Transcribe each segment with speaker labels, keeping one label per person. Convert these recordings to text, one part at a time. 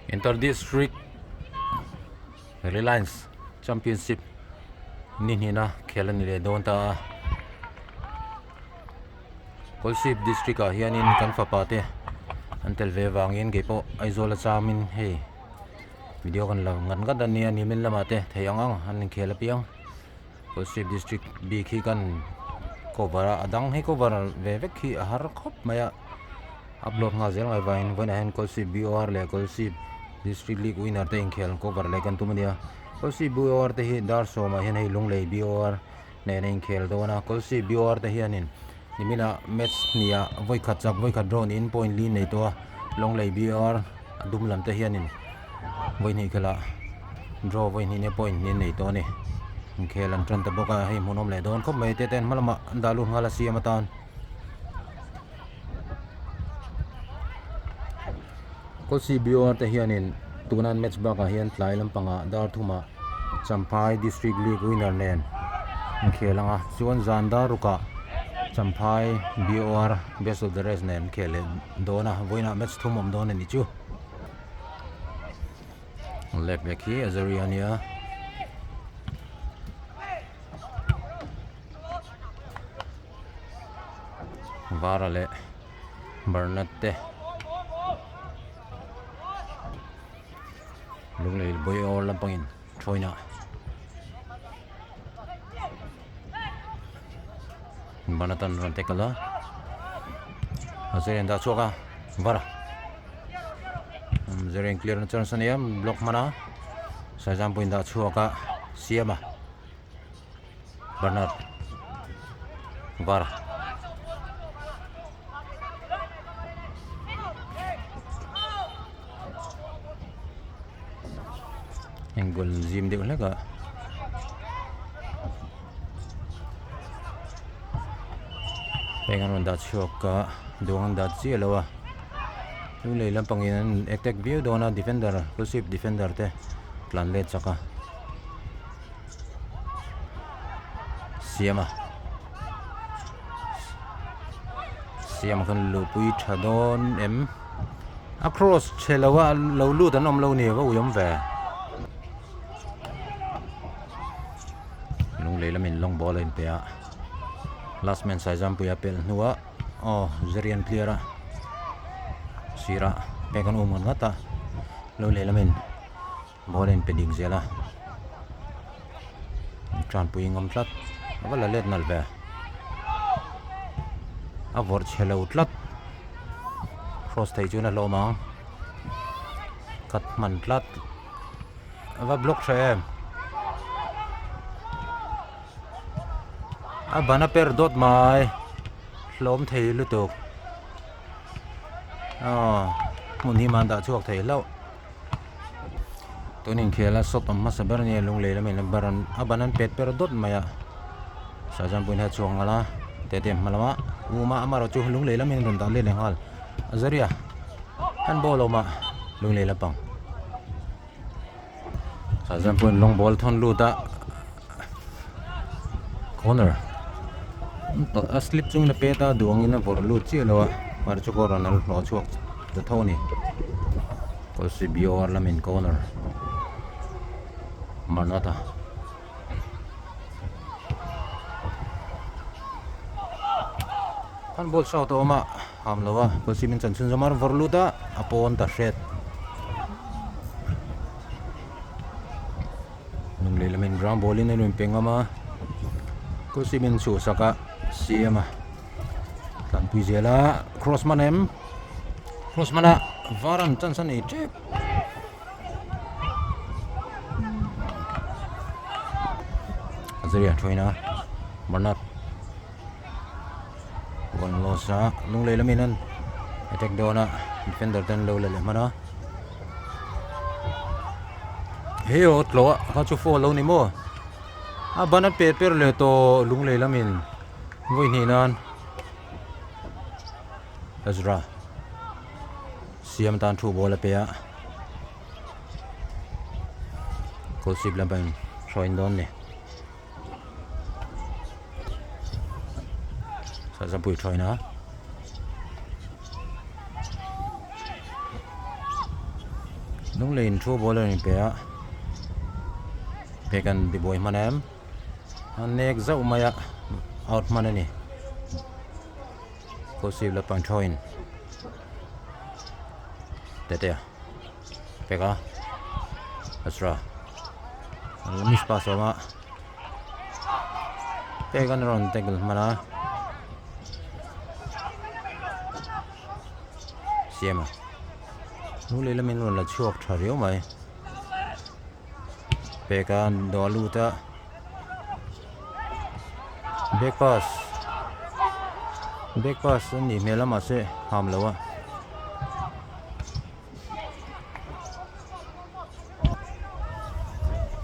Speaker 1: Inter District Reliance Championship ni hnihna khel a ni leh dawn ta a Kolasib District ah hianin kan fapa te an tel ve vangin keipawh Aizawl a chamin hei video kan la ngat ngat a nia nimin lamah te thei ang ang an inkhel apiang. Kolasib District bik hi kan cover a a dang hi cover ve vek hi a har khawp mai a upload nghal zel ngai vangin vawiinah hian Kolasib BOR leh Kolasib District League winner te inkhel cover leh kan tum a nia Kolasib BOR te hi dar sawmah hian hei Lunglei BOR nen a inkhel dawn a Kolasib BOR te hianin niminah match hniah vawikhat chak vawikhat draw niin point li nei tawh a Lunglei BOR a dum lam te hianin vawi hnih khelh draw vawi hnih nia point hnih an nei tawh a ni inkhel an tan ta bawk a hei hmuhnawm leh dawn khawp mai te ten hma lamah an dah lut nghal a siam atan Kawlsih BOR te hianin tuna an match bakah hian tlai lampangah dar thumah Champhai District League winner nen inkhel ang a chuan zan dar rukah Champhai BOR best of the rest nen an khel leh dawn a vawiinah match thum awm dawn a ni chu. Left back hi Azaria a nia. Vara leh Bernard te Lunglei bawi awr lampangin China ban atan rawn tackle a Azarian dah chhuak a Vara Azarian clear na chance a nia block hman a Saizampuiin dah chhuak a Siama Bernard Vara Angle zim deuh hlek a heng an rawn dah chhuak a duang an dah chiah lo a chu lei lampang in an attack viau dawn a defender Kolasib defender te tlan let chak a siam a siam khan luhpui tha dawn em a cross chhe lo a lo lut an awm lo ni va ui awm ve lunglei lamin long ball a inpe a last man saizampuia pelh hnuah aw zerian clear a sirah pek an um ngat ngat a lunglei lamin. Ball a inpe dik zel a tanpui ngam tlat a va la let nalh ve a vawrh chhe lo tlat cross thei chuan a hlawm ang cut hman tlat a va block tha em a ban a per dawt mai hlawm thei lutuk aw hmun hi man dah chhuak thei hlauh. Tun inkhel a sawt awm hmasa ber ania lunglei lamin a bar an a ban an pet per dawt mai a Shahjahanpur hian a chhuak nghal a tete hma lama um a amaherawh chu lunglei lamin a rawn dah let leh nghal Azaria handball a awm a lunglei lampang Shahjahanpur in long ball thawn lut a corner a slip chungin a pet a duh angin a vawrh lut chiah lo a mahse chu corner an hlawh chhuak ta tho a ni kawlsih BOR lamin corner Manata handball shout a awm a ham lo a kawlsih min chan chhunzawm a rawn vawrh lut a a pawn ta hret. Hnung leh lamin ground ball in a rawn pe ngam a kawlsip in chhuhsak a siam a tlanpui zel a cross man em cross man a var an chance a nei tep Azaria thuaina Bernard ball loss a lunglei lamin an attack dawn a defender ten lo la leh hman a he aw tlawh a kha chu foul lo ni maw a ban a pet per leh tawh lunglei lamin vawi hnih nan Ezra siam tan thu ball a pe a goal sweep lampangin hruaiin dawn a ni. Sazapui thaina Lungleiin thu ball a rawn inpe a pek an tibuai hman em a nek zauh mai a out hman a ni kawlsip lampang thawin tete a pek a Ezra miss pass a awm a pek an rawn tackle hman a. Siam a hnung leh lamin rawn la chhuak tha riau mai pek a dawh lut a back pass back pass a nih hmel a mahse ham lo a.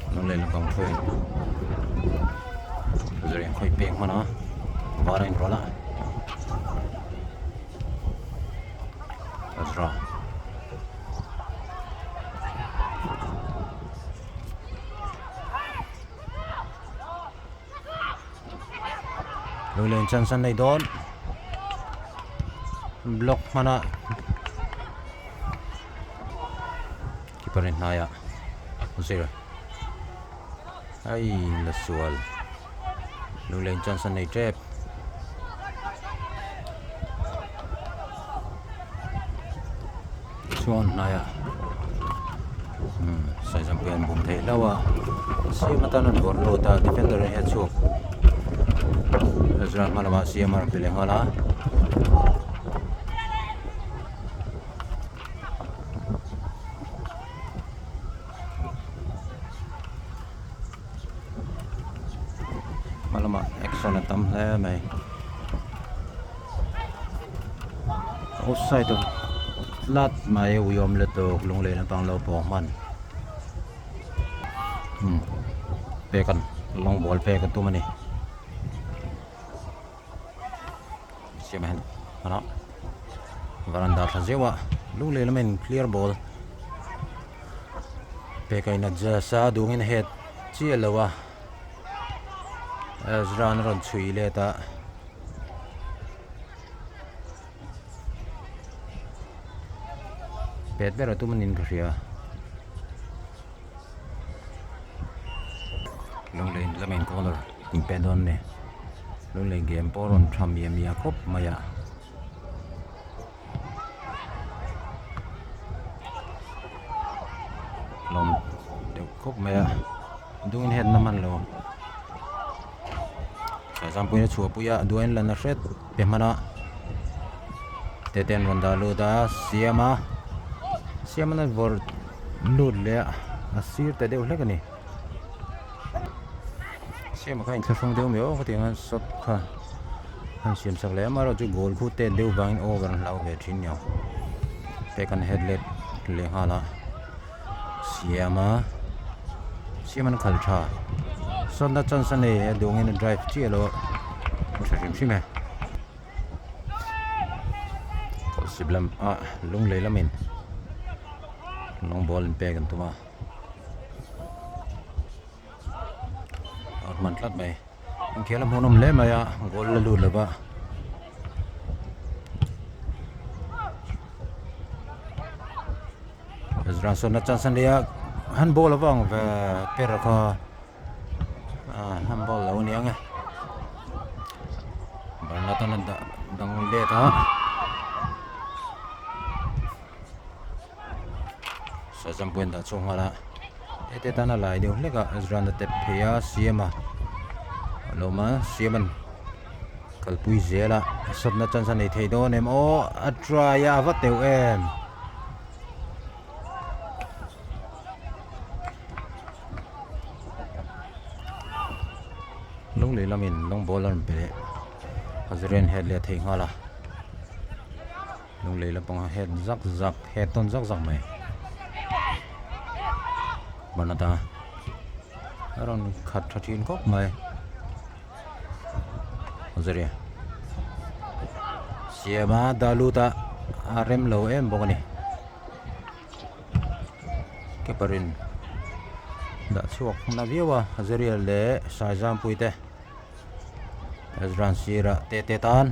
Speaker 1: Hnung leh lampang thu in zir in khawih pek hman a var a inrawlh a Ezra Lunglen chance an nei dawn block hmana keeper in hnaiah zir ai la sual lunglen chance an nei tep chuan hnaiah saizam pawh an bum theih hlauh a siam atan an vawrh lut a defender hi a chhuak Ezra hma lamah siam a rawn pe leh nghal a. Hma lamah action a tam hle mai offside tlat mai uiawm lutuk lunglei lampang lo pawh hman umm pek an long ball pek a tum a ni siam hian hmanah varanda thla zeuh a lunglei lamin clear ball. Pek a in adjust a dungin a het chiah lo a Ezra an rawn chhui let a pet ber a tum a niin ka hria Lunglei lamin corner in pe dawn a ni Lunglei game pawh a rawn tha miah miah khawp mai a. Lawm deuh khawp mai a dungin hian na hman lo Saizampui a chhuah pui a duain lan a hret pe hman a tete an rawn dah lut a siam a siam an vawrh lut leh a a sir ta deuh hlek a ni siam a kha inthlahrung deuh mai aw khatiang a shot kha. An siam sak leh amaherawh chu goal khu tet deuh vangin over an hlau ve thin nia pek an head let leh nghal a siam a siam an khalh tha sawtna chance a nei a duangin a drive chiah lo a tha hrim hrim e kawlhsip lam ah lunglei lamin long ball in pek an tum a. A hman tlat mai inkhel a hmuhnawm hle mai a goal la lut lova Ezra sawn a chance a nei a handball avang ve per a kha ah handball lo a ni ang e Barnatan a dah dang let a. Sazampuian dah chhuak nghal a heti atana lai deuh hlek a Ezra-an a tep phei a siam a a lo awm a siam-an kalpui zel a a sawtna chance a nei thei dawn em aw a try a a va teuh em. Lunglei lamin long ball a rawn pe leh a zirian head leh a thei nghal a. Lunglei lampang a het zak zak het tawn zak zak mai Barnata a rawn khat tha thin khawp mai Azaria siama daluta a rem lo em bawk a ni keeper in dah chhuak na viau a Azaria leh Saizampuii te. Ezra sirah te te tan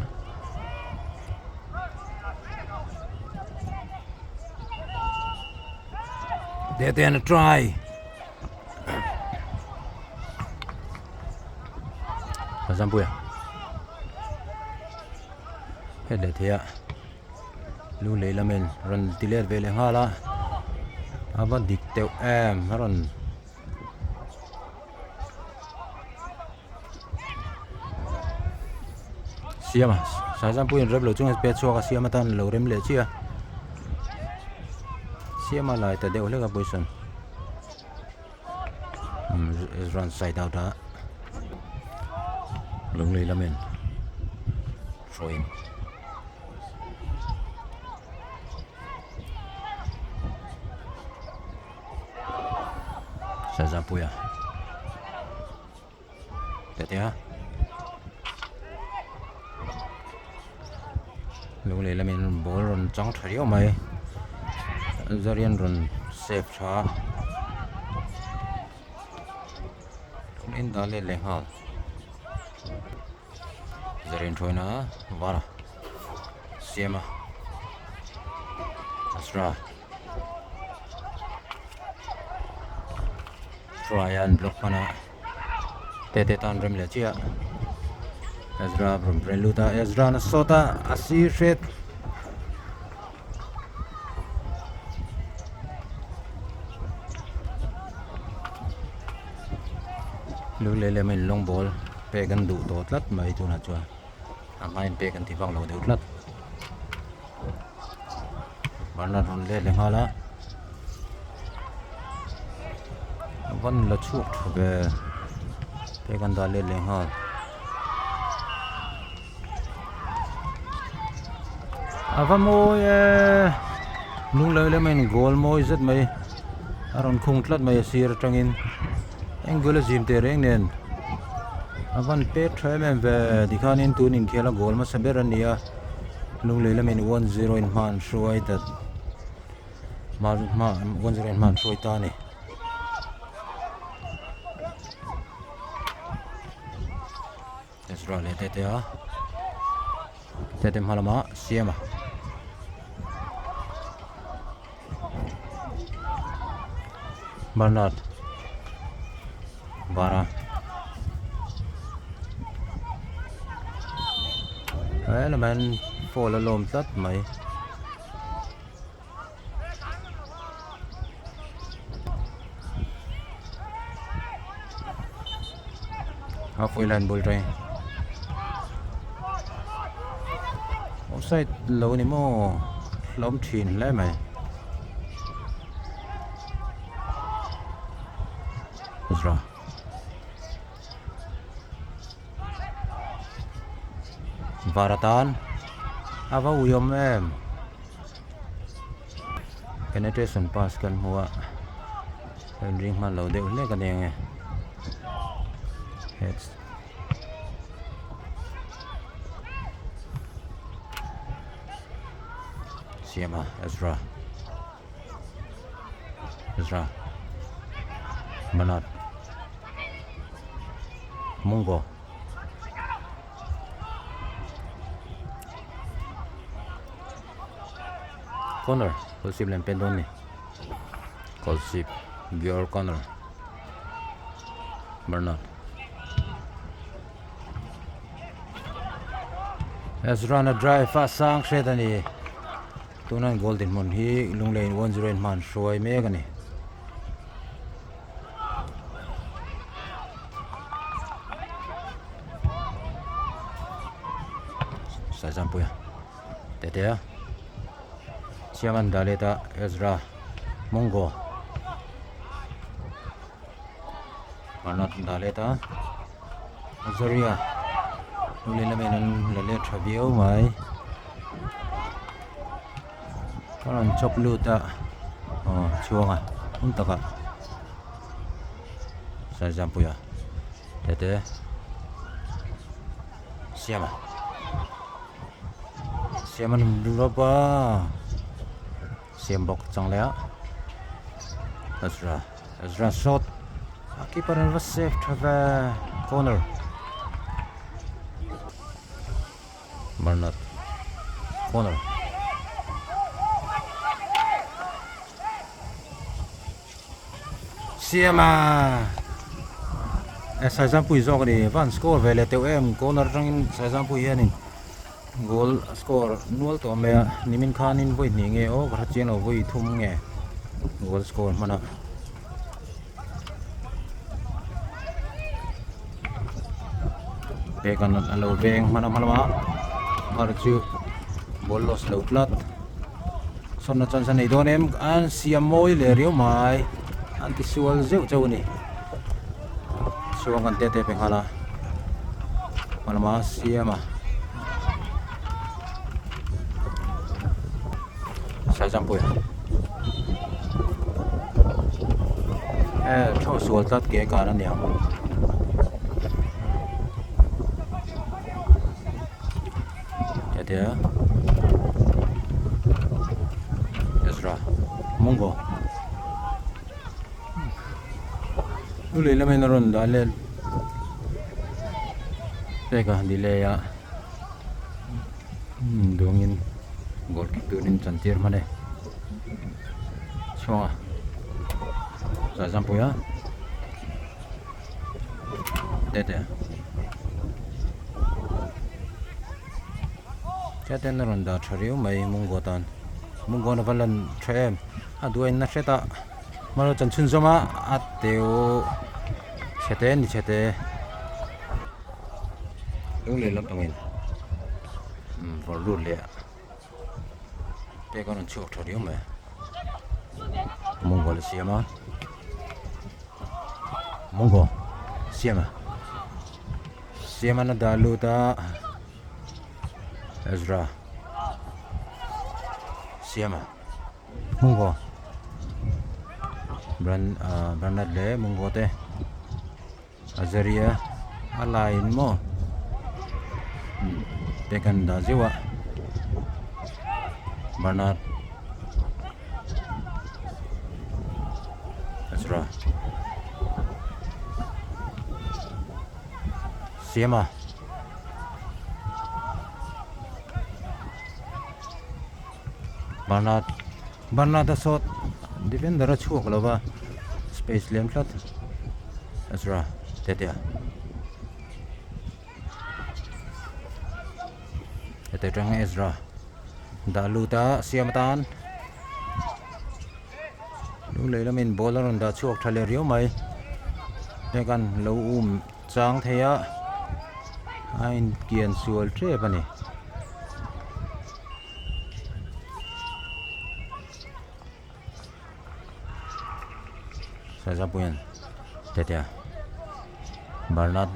Speaker 1: Tete an try. Zampuia. Het leh thei a. Lu lei lamin rawn ti let ve leh nghal a. A va dik teuh em a rawn Siam a Saizampuiin rem lo chung a pet chhuak a siam atan a lo rem leh chiah a siam a lai ta deuh hlek a position rawn side out a lunglei lamin hruaiin. Sazapuia Tetea Lunglei lamin ball rawn chang tha riau mai Zarian rawn save tha in dah let leh nghal Zarian thuaina var siam a Asra. Try an block hman a tete tan rem leh chiah Ezra rawn ren lut a Ezra na sawt a a sir hret lu leh lem a in long ball pek an duh tawh tlat mai tunah chuan a hmain pek an ti vak lo deuh tlat. Bernard rawn let leh nghal a a van la chhuak tha ve te kan dah let leh nghal a va mawi e hnung leh lem a in goal mawi zet mai a rawn khung tlat mai a sir atangin angle a zim teh reng nen a van pet tha em em ve tikhanin tun inkhel a goal hmasa ber a ni a. Lunglei lamin 1-0 in hma an hruai ta hma hma 1-0 in hma an hruai ta a ni. Ezra leh Tete a Tete hma lamah Siama Bernard Bara he lamah hian fall a lawm tlat mai halfway line bul tawh a ni offside lo a ni maw hlawm thin hle mai Ezra var atan a va uiawm em penetration pass kan hmu a. A inring hman lo deuh hlek a ni ang e heads siama Ezra Ezra Bernard Mungo Corner Kawlsip lem pen dawn a ni. Kawlsip Gear Corner Bernard Ezra na drive a sang hret a ni. Tuna goal dinhmun hi Lunglei 1-0 in hman hruai mek a ni. Saizampuia Tetea Siaman dah let a Ezra Mongo Arnold dah let a Azaria lu leh lamin an la let tha viau mai a rawn chawp lut a aw chhuang a hmun takah Saizampuia Tete Siama Siama an rawp a siam bawk chang leh a Ezra Ezra shot a keeper an va save tha ve corner Bernard corner. Siama e Saizampui zawk a ni van score ve leh teuh em corner atangin Saizampui hianin goal a score nual tawh mai a nimin khanin vawi hnih nge aw ka hre chiang lo vawi thum nge goal score hman a. Pekan a lo veng hman a hma lamah mar chu ball loss lo tlat sawnna chance a nei dawn em an siam mawi leh riau mai an ti sual zeuh chauh a ni chuan kan tete pe nghal a hma lama siam a Saizampuia e thlawh sual tlat ke kar a niang Tete Ezra Mungo lu leh lamin a rawn dah let pek a delay a dawngin goal kick turin chan tir hman e chhuanga Zaizampuia Tete Tete na rawn dah tha riau mai Mungo tan Mungo na va lan tha em a duain na hret a hmanraw chan chhunzawm a a teu chhete ni chhete lung leh lampangin vawrh lut leh pek a rawn chhuak tha riau mai Mungo la siam a Mungo siam a siam a na dah lut a Ezra siam a Mungo Bran ah Bernard leh Mungo te Azaria a laiin maw te kan dah zeuh a Bernard Ezra Siama Bernard Bernard a sawt defender a chhuak lo va space lian tlat Ezra Tetea Tete atang Ezra dah lut a siam atan Lunglei lamin ball a rawn dah chhuak tha leh riau mai heng lo um chang thei a a inkian sual tep a ni. Sazapuian Tetea Bernard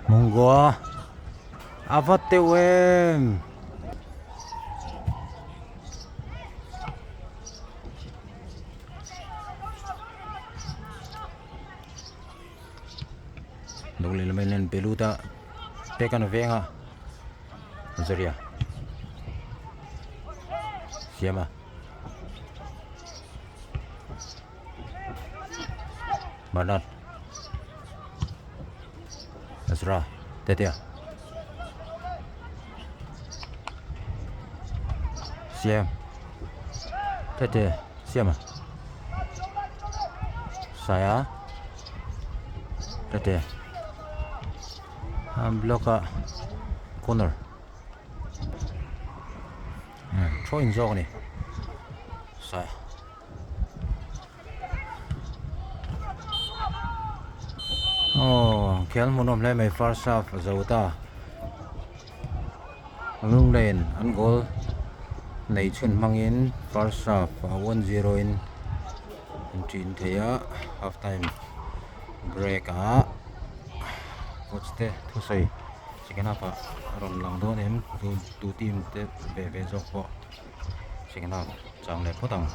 Speaker 1: Mungoa a va teuh em. Lung leh lamah hian belut a pek an veng a Zaria siam a Bernard Ezra Tetea Siam Tete Siam a Saia Tete a block a corner thaw in zawk a ni Saia. Aw khian hmuhnawm hle mai first half a zo ta Lunglen an goal nei chhun hmangin first half a 1-0 in an ṭin thei a half time break ah coach te thusawi second half ah a rawn lang dawn em tu team te ve ve zawk pawh second half chang leh phawt ang.